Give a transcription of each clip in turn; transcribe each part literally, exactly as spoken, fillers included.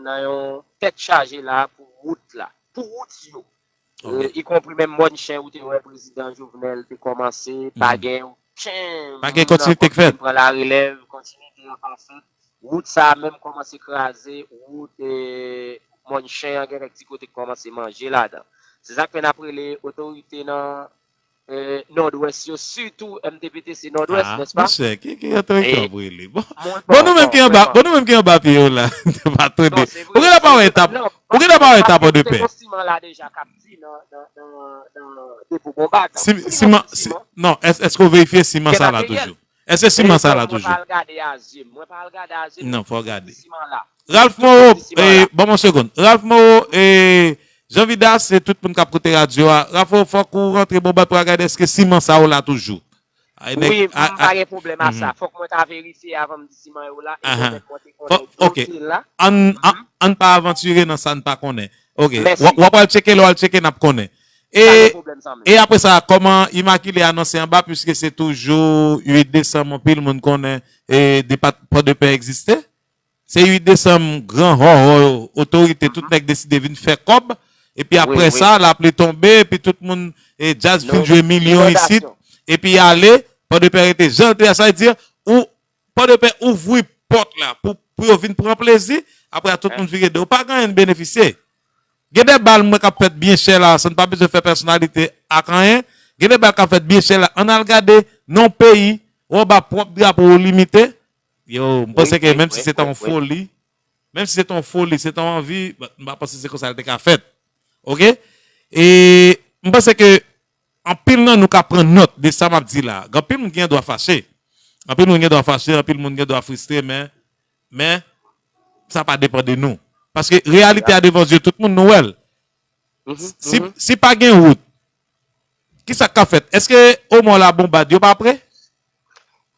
nan yon tèt chaje la pou wout la, pou wout yo. Ok. E, ikonpri menm mòn chen ou te wè prezidan Jovenel te kòmanse, pa Mhm. gen okenn Pa gen moun kontinite k fèt. Pran larelèv, kontinite an pa fèt. Wout sa a menm kòmanse kraze, wout, e, mòn chen an gen nèg ti kote k kòmanse manje ladan. Se sa k fè n ap rele otorite nan, e, Nòdwès yo, sitou M T P T C Nòdwès, Ah, nèspa? Monchè, ki, ki otorite w ap rele? Bon, mwen, bon, nou menm bon, ki anba, bon, nou menm ki anba pye yo la, pa tande. Non, se vre, Ou gen la se pa wè vre. Etap, Non, ou gen la pa wè paske Etap Pòdepè. Te gon siman la deja k ap di nan, nan, nan, nan depo Bonbad. Si, Ki siman, bon si, siman? Non, èske, èske w verifye siman Gen sa la materyèl. Toujou? Èske siman sa la toujou? Mwen pa al gade a zye m. Mwen pa al gade a zye m. Non, fò w gade. Siman la. Ralph Moreau, eh, ban m yon segonn. Ralph Moreau, eh, Jean Vidas, se tout moun k ap koute radyo a. Ralph Moreau, fòk ou rantre Bonbad pou w al gade èske siman sa yo la toujou. Ay, nèg, Wi, a, m pa a, gen pwoblèm a sa. Mhm. Fòk mwen ta verifye avan m di siman yo la. E Ahan. Mwen menm mwen te konnen Fò, ok. Dote la. Ann, ann, Mhm. ann pa avantire nan sa n pa konnen. Ok. Mèsi. W, w ap al tcheke, lè w al tcheke, n ap konnen. Pa E, gen pwoblèm, zanmi. E apre sa, kòman Imakile anonse anba, piske se toujou uit desanm, anpil moun konnen, e, depat-, Pòdepè egziste? Se uit desanm, gran hòhò, otorite, tout Mhm. nèg deside vin fè kòb. Epi Wi, apre wi. sa, lapli tonbe, epi tout moun, e, djaz fin Nou, jwe milyon isit, inondasyon. Epi ale, Pòdepè rete jan l te ye a, sa vle di, ou, Pòdepè ouvri pòt la pou, pou yo vin pran plezi, apre a tout Hein? moun vire do. Pa gen anyen n benefisye. Gen de bal mwen k ap fèt byen chè la, san n pa bezwen fè pèsonalite ak anyen. Gen de bal k ap fèt byen chè la. Ann al gade nan yon peyi, wè w ba pwòp drapo w limite. Yo, m panse Wi, ke wi, menm si wi, se te wi, yon wi. foli, menm si se te yon foli, se te yon anvi, m pa panse se konsa l te ka fèt. Ok? E m panse ke anpil nan nou ka pran nòt de sa m ap di la. Gen anpil moun ki gen dwa fache. Anpil moun gen dwa fache, anpil moun gen dwa fristre, men, men sa pa depann de nou. Paske reyalite a devan zye tout moun, nou wè l. Mhm, Si, mhm. si pa gen wout, kisa k ka fèt? Èske omò la Bonbad yo pa pre?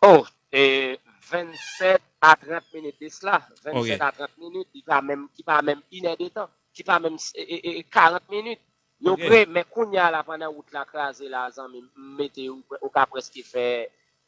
Oh, e, vennsèt a trant minit de sila. Ok. Vennsèt a trant minit, ki pa menm, ki pa menm inèdetan, ki pa menm, e, e, e, karant minit. Yo Ok. pre, men kounye a la, pandan wout la kraze la, zanmi m, m mete ou, ou ka prèske fè,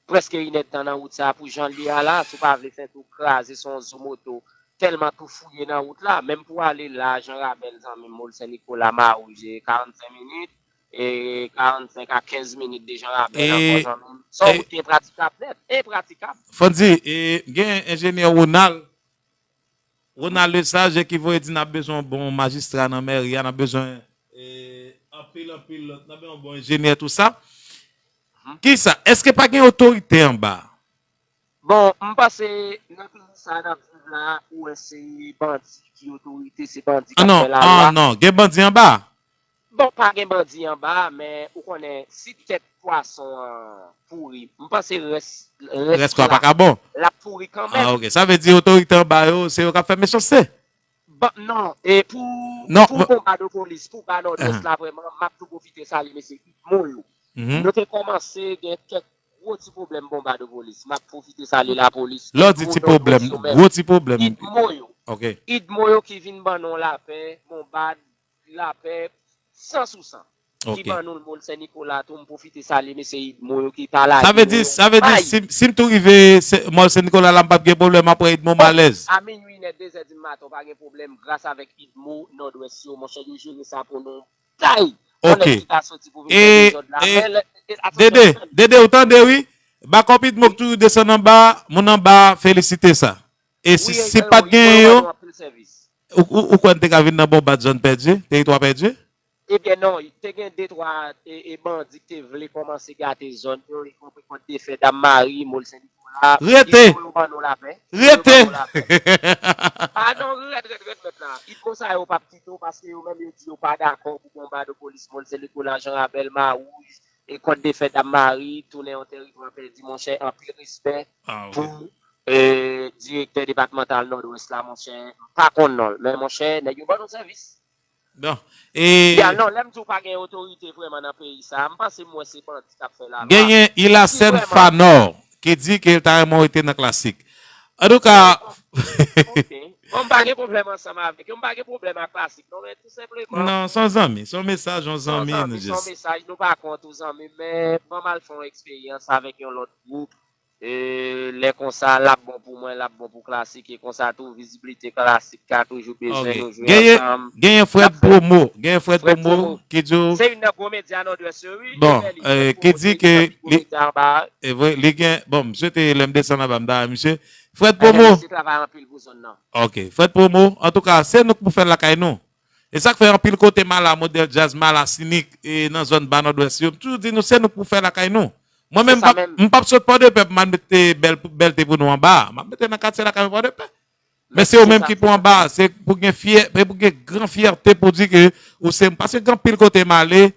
prèske inèdtan nan wout sa a pou jan l ye a la, si w pa vle fè tou kraze, se yon zo moto, tèlman tou fouye nan wout la, menm pou ale la, Jan Rabèl, zanmi m, Mòl Sen Nikola, Mawouje, karannsenk minit, e karannsenk a kenz minit de Jan Rabèl ankò, E, zanmi m. Se yon e, wout ki enpratikab nèt, enpratikab. Fò n di, e, gen enjenyè Ronald, Ronald Lesage ki voye di n ap bezwen yon bon majistra nan mèri a, n ap bezwen, e, anpil, anpil lòt, n ap bezwen yon bon enjenyè, tou sa. Mhm. Kisa? Èske pa gen otorite anba? Bon, m panse nan peyi sa n ap viv la, ou wè se bandi ki otorite, se bandi k Ah ap non, fè lalwa. ah non, gen bandi anba. Bon, pa gen bandi anba, men ou konnen, si tèt pwason an pouri, m panse rès, rès Rès kwa la, pa ka bon. l ap pouri kanmenm. Ah, ok. Sa vle di otorite anba yo, se yo k ap fè mechanste. Bon, non, e pou, Non, pou men Bonbadopolis, pou ba Nòdwès Ahan. la, vrèman, m ap tou pwofite salye mesye Idmo yo. Mhm. Nou te kòmanse gen kèk gwo ti pwoblèm Bonbadopolis. M ap pwofite salye lapolis. Lè w di Idmo ti Nòdwès pwoblèm, yo menm. gwo ti pwoblèm. Idmo yo. Ok. Idmo yo ki vin ban nou lapè, Bonbad, lapè, san sou san. Ki Ok. ban nou l Mòl Sen Nikola tou, m pwofite salye mesye Idmo yo ki pa lage Sa vle di, nou sa vle di, may. si, si m tou rive se, Mòl Sen Nikola la, m p ap gen pwoblèm, apre Idmo m alèz. A minwi nèt, de zè di maten, w pa gen pwoblèm, gras avèk Idmo Nòdwès yo, monchè, yo jere sa pou nou. Tay! Ok. Yon nèg ki ka soti pou vin fè E, dezòd la. e, Men lè, e, atò Dede, sèl. Dede, ou tande, wi? Bakòp Idmo k toujou desann anba, moun anba felisite sa. E si, Wi, si e, pa t wi, genyen yo, anpil sèvis. Ou, ou, ou kwè n te ka vin nan Bonbad zòn pèdi, teritwa pèdi? Ebyen non, te gen de twa, e, e, bandi ki te vle kòmanse gate zòn yo, ikonpri Kòt Defè, Dam Mari, Mòl Sen Nikola. Rete! Idmo yo ban nou lapè. Idmo yo Rete! ban nou lapè. Ah non, rèd, rèd, rèd, rèd la. Idmo sa yo p ap kite w paske yo menm yo di yo pa dakò pou Bonbadopolis, Mòl Sen Nikola, Jan Rabèl, Mawouj, e Kòt Defè, Dam Mari, tounen yon teritwa pèdi, monchè, anpil respè Ah, ok. pou, e, direktè depatmantal Nòdwès la, monchè, m pa konn non l, men monchè, nèg yo ban nou sèvis. Bon. E Ya, non, lè m di w pa gen otorite vrèman nan peyi sa, m panse m wè se bandi k ap fè lalwa. Genyen Ilacène Fanor ki di ke l ta renmen w rete nan Klasik. Antouka Ok. Bon, m pa gen pwoblèm ansanm avèk yo, m pa gen pwoblèm ak Klasik non, men tou senpleman Non, se yon zanmi, se yon mesaj, yon zanmi, nou se yon jis. mesaj, nou pa kont ou zanmi, men ban m al fè yon eksperyans avèk yon lòt gwoup. E lè konsa, l ap bon pou mwen, l ap bon pou Klasik, e konsa tou, vizibilite Klasik ka toujou bezwen nou jwe ansanm. Genyen Fred Promo, genyen Fred Promo ki di w. Se youn nan gwo medya Nòdwès yo, wi. Bon, ki di ke li, e vre, li gen, bon, misye te, lè m desann anba, m ta wè misye. Fred Promo. Misye travay anpil pou zòn nan. Ok, Fred Promo, antouka, se nou k pou fè l lakay nou. E sa k fè anpil kote m al la, Modèl Djaz, m al la Sinik, e nan zòn ba Nòdwès yo, m toujou di nou se nou k pou fè lakay nou. Mwen menm, m p ap, m p ap sot Pòdepè pou m al mete bèl, bèlte pou nou anba a. M ap mete nan katye lakay mwen Pòdepè. Men se ou menm ki pou anba a, se pou gen fyè, se pou gen gran fyète pou di ke ou se, paske gen anpil kote m ale,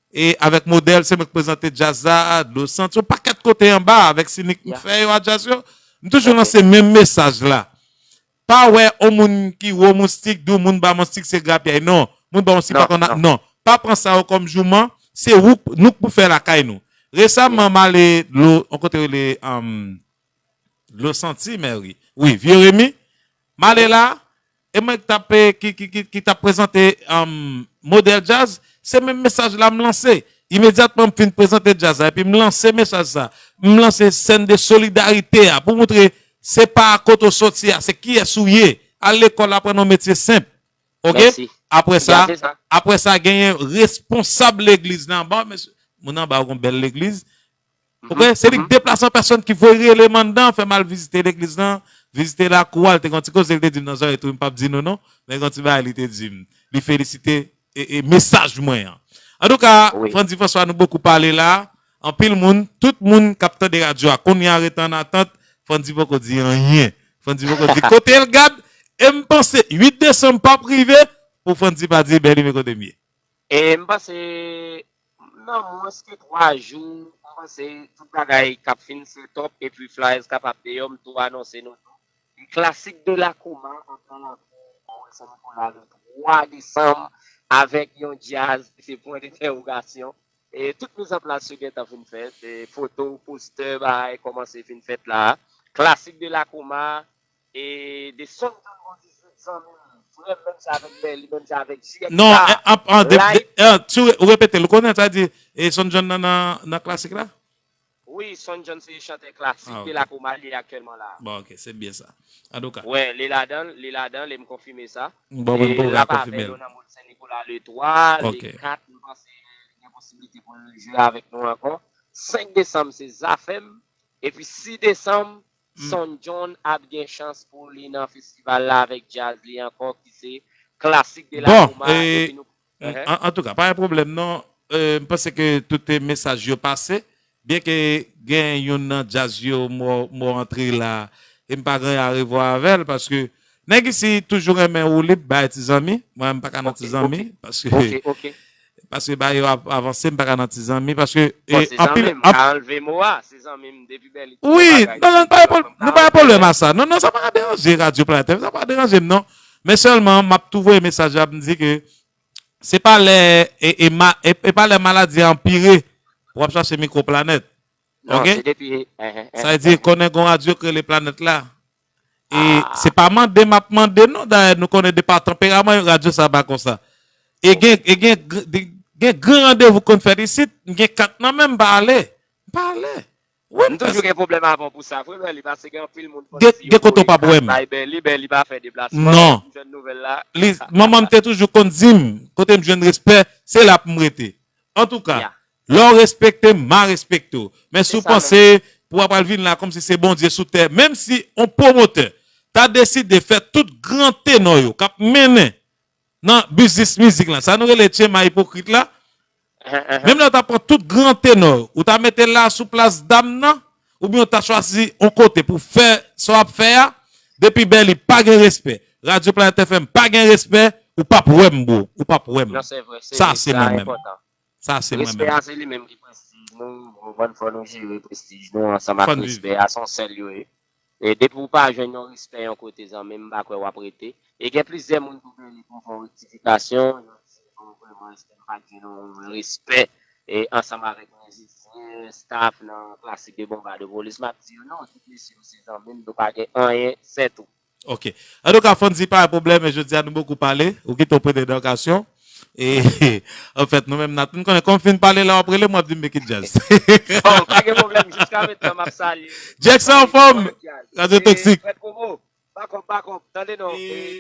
e avèk Modèl, se mwen k prezante djaz la, Dlo Santi, yon pakèt kote anba, avèk Sinik m fè yo a djaz yo. M toujou lanse menm mesaj la. Pa wè yon moun ki wo moustik, di w moun ba moustik se grapyay. Non, moun ba moustik pa konn, non. Pa pran sa yo kòm jouman, se ou, nou k pou fè lakay nou. Resaman, m ale Dlo, yon kote rele, um, Dlo Santi, mè wi. Wi, Vye Remi. M ale la, e mwen ki t ap, ki, ki, ki, ki t ap prezante, um, Modèl Djaz, se menm mesaj la m lanse. Imedyatman m fin prezante djaz la, epi m lanse mesaj sa. M lanse sèn de solidarite a, pou moutre se pa kote w soti a, se kiyès ou ye. Al lekòl, aprann yon metye senp. Ok? Apre sa, apre sa, genyen responsab legliz nan anba, mesye, moun anba yo gon bèl legliz. Ok? Se li k deplase an pèsòn ki voye rele m anndan, fè m al vizite legliz lan, vizite lakou a, li te gen yon ti koze li te di m nan zòrèy tou, m p ap di nou non, men gen yon ti bagay li te di m. Li felisite e, e mesaj mwen an. Antouka, Frandy François, nou bokou pale la. Anpil moun, tout moun k ap tande radyo a, kounye a rete an atant, Frandy poko di anyen. Frandy poko di kote l gad, e m panse uit desanm p ap rive pou Frandy pa di, Bèli, men kote m ye. E m panse nan mwens ke twa jou, m panse tout bagay k ap fin set up, epi flyers kapab deyò, m tou anonse nou tou. Klasik de la Koma antre nan lakou Mont Sen Nikola le twa desanm avèk yon djaz, se pwen dentèwogasyon. E tout mizanplas yo gentan fin fèt, e foto, postè, bagay kòmanse fin fèt la. Klasik de la Koma, e de Son John gon dizuit zanmi m, frè m, menm jan avèk Bèli, menm jan avèk J X. Non, an, an, an, de, de, an, si w, ou repete l, ou konnen sa di, e Son John nan, nan, nan klasik la? Wi, Son John se chantè klasik de la Koma li ye aktyèlman la. Bon, ok, se byen sa. Antouka. Wè, li ladan, li ladan, li m konfime sa. Bon, mwen pou konfime l. L ap avè yo nan Mont Sen Nikola le twa, le kat, m panse gen posiblite pou l jwe avèk nou ankò. Senk desanm se Zafèm, epi sis desanm, Son John ap gen chans pou li nan festival la avèk djaz li ankò, ki se Klasik de la Koma, epi nou An, antouka, pa gen pwoblèm non. E, m panse ke tout mesaj yo pase. Byenke gen youn nan djaz yo m wè, m wè antre la, e m pa gen anyen a revwa avè l, paske nèg isi toujou renmen woulib bay ti zanmi. Mwen, m pa ka nan ti zanmi, paske, paske ba yo ap avanse, m pa ka nan ti zanmi, paske, e, anpil, zanmi m ka anlve mo a, se zanmi m depi Bèli. Wi, non, non, nou pa gen pwoblèm a sa. Non, non, sa pa ka deranje Radyo Planèt F M, sa pa ka deranje m, non. Men sèlman, m ap tou voye mesaj la pou m di ke se pa lè, e, e, ma, e, e pa lè maladi a anpire pou w ap chache mikwo planèt. Ok? Sa vle di, konnen gon radyo k rele Planèt la. E se pa mande m ap mande, non. Dayè, nou konnen de pa tanperaman yo, radyo sa pa konsa. E gen, e gen, gen gran randevou k konn fèt isit, m gen kat nan men m, m pa ale. M pa ale. Wi, m toujou gen pwoblèm avè w pou sa vre, Bèli, paske gen anpil moun konn di yo voye kat bay Bèli, Bèli pa fè deplasman. Non. M jwenn nouvèl la. Li, manman m te toujou konn di m, kote m jwenn respè, se la pou m rete. Antouka, lè w respekte m, m a respekte w. Men si w panse pou w ap al vin la kòmsi se Bondye sou tè, menm si on pwomotè ta deside fè tout gran tenò yo k ap mennen nan biznis mizik lan. Sa nou rele tchema ipokrit la. Menm lè w ta pran tout gran tenò, ou ta mete l la sou plas dam nan, oubyen w ta chwazi on kote pou fè sa w ap fè a, depi Bèli pa gen respè, Radyo Planèt F M pa gen respè, ou p ap wè m, bro. Ou p ap wè m. Sa se mwen menm. Sa se mwen menm. Respè a se li menm ki prestij nou, ou konprann, fò nou jere prestij nou ansanm ak respè a, se yon sèl yo ye. E depi w pa jwenn yon respè yon kote, zanmi m, m pa kwè w ap rete. E gen plizyè moun tou vini pou fè yon rektifikasyon, yo di, bon, vrèman, èske m pa t jwenn yon respè, e ansanm avèk mizisyen, staff nan Klasik de Bonba de Polis? M ap di yo, non, tout mesye yo se zanmi m, nou pa gen anyen, sètou. Ok. Antouka, Fondy, pa gen pwoblèm, e jodi a nou bokou pale, ou kite w prete nan okazyon. E, anfèt, nou menm, n ap, nou konnen, kòm m fin pale la, w ap rele m, w ap di m make it jazz. Bon, pa gen pwoblèm, jiska mentnan, m ap salye. Jackson anfòm, Radyo Toxic. Frèt Komo, back up, back up, tande non,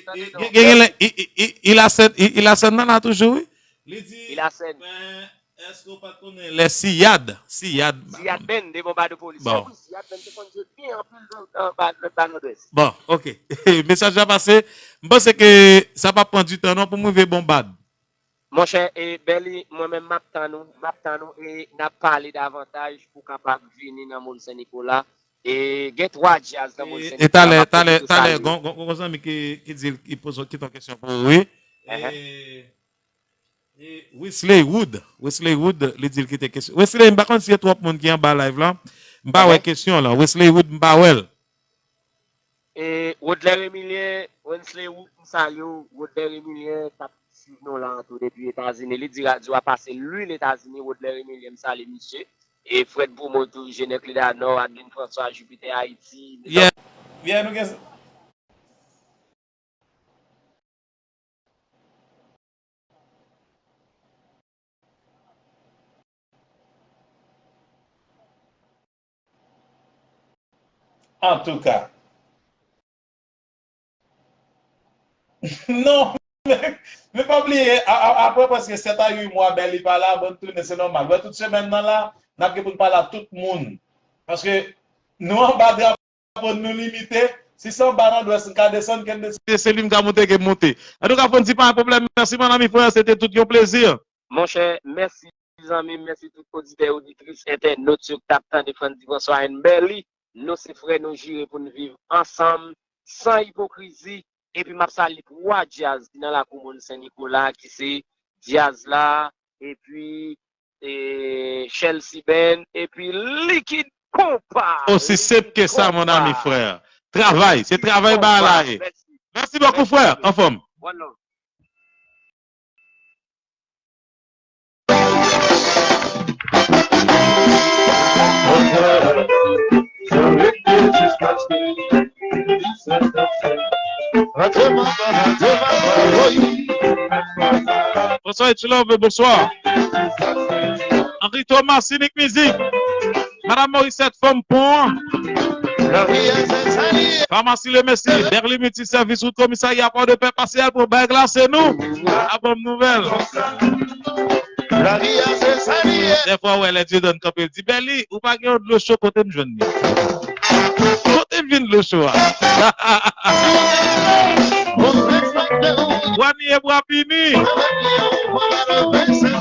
tande non. Gen, gen, gen, il, il, il, il a sèn, il, il a sèn nan la toujou, wi. Li di, il a sèn. Men, èske w pa t konnen lè Siyad, Siyad, Siyad Band, de Bonbado Polis. Bon. Wi, Siyad Band te konn jwe byen anpil nan, nan, ba, nan, ba Nòdwès. Bon, ok. Mesaj la pase. M panse ke sa p ap pran ditan non pou m rive Bonbad. Monchè, e, Bèli, mwen menm m ap tann ou, m ap tann ou, e n ap pale davantaj pou w kapab vini nan Mòn Sen Nikola. E gen twa djaz nan Mòn Sen Nikola. E talè, talè, talè, gon, gon, gon zanmi ki, ki di l, ki poze, ki te yon kesyon pou ou, wi. E, e Wesley Wood, Wesley Wood, li di l kite kesyon. Wesley, m pa konn si gen twòp moun ki anba live la. M pa wè kesyon la. Wesley Wood, m pa wè l. E Rodler Emilien, Wensley Wood, m salye w. Rodler Emilien k ap swiv nou la tou depi Etazini. Li di radyo a pase lwil Etazini. Rodler Emilien, m salye misye. E Fred Poumon tou, Jenè Kleda Nò, Adeline François, Jupiter Haïti. Yeah. Yeah, nou gen Antouka. Non, men, men pa bliye, a, a, apre prèske sèt a uit mwa, Bèli pa la, bon, tounen, se nòmal. Wè, tout semèn nan la, n ap gen pou n pale a tout moun. Paske nou anba drapo n, nou limite. Si se anba Nòdwès, n ka desann, ke n desann. Se li m ka monte, ke m monte. Antouka, Fondy, pa gen pwoblèm. Mèsi, mon ami, frè, se te tout yon plezi. Monchè, mèsi zanmi m, mèsi tout oditè, oditris, entènot yo k t ap tande Frandy François and Bèli. Nou se frè, nou jire pou n viv ansanm, san ipokrizi. Epi m ap salye twa djaz ki nan lakou Mòn Sen Nikola, ki se djaz la, epi, e, Chelsea Band, epi Likid Konpa. Osi senp ke sa, mon ami, frè. Travay, se travay ba la ye. Mèsi bokou, frè. Anfòm. One love. Bonswa, H Love, bonswa. Henri Thomas, Sinik Mizik. Madam Morissette, Fanm Pon. Famasi Le Messi, Bèli Milti Sèvis, wout Komisarya Pòdepè, pase al pran bag la, se nou. A bon nouvèl. Dèfwa, w wè, lè Dieudonne kanpe, l di, Bèli, ou pa gen yon dlo cho, kote m jwenn li? Kote m jwenn dlo cho a? Wani e bwa pini. N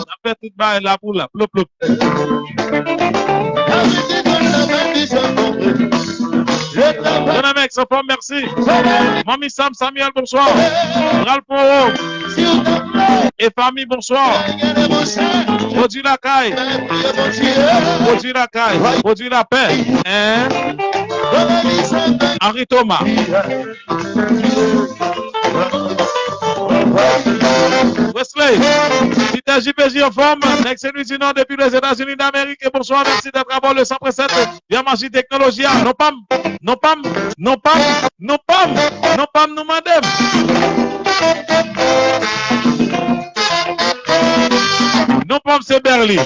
ap fè tout bagay la pou la. Plop, plop. Jeune Amex, anfòm, mèsi. Manmi Sam Samuel, bonswa. Ralph Moreau. E fanmi, bonswa. Pwodui Lakay. Pwodui Lakay. Pwodui Lapè. Hein? Henri Thomas. Wesley, Peter J P J anfòm, nèg Sen Lwi di Nò depi Lèzetazini Damerik, e bonswa, mèsi d'être à bord le san prèsèt, Via Maji Teknoloji a, non pa m, non pa m, non pa m, non pa m, non pa m, nou mande m. Non pa m, se Bèli.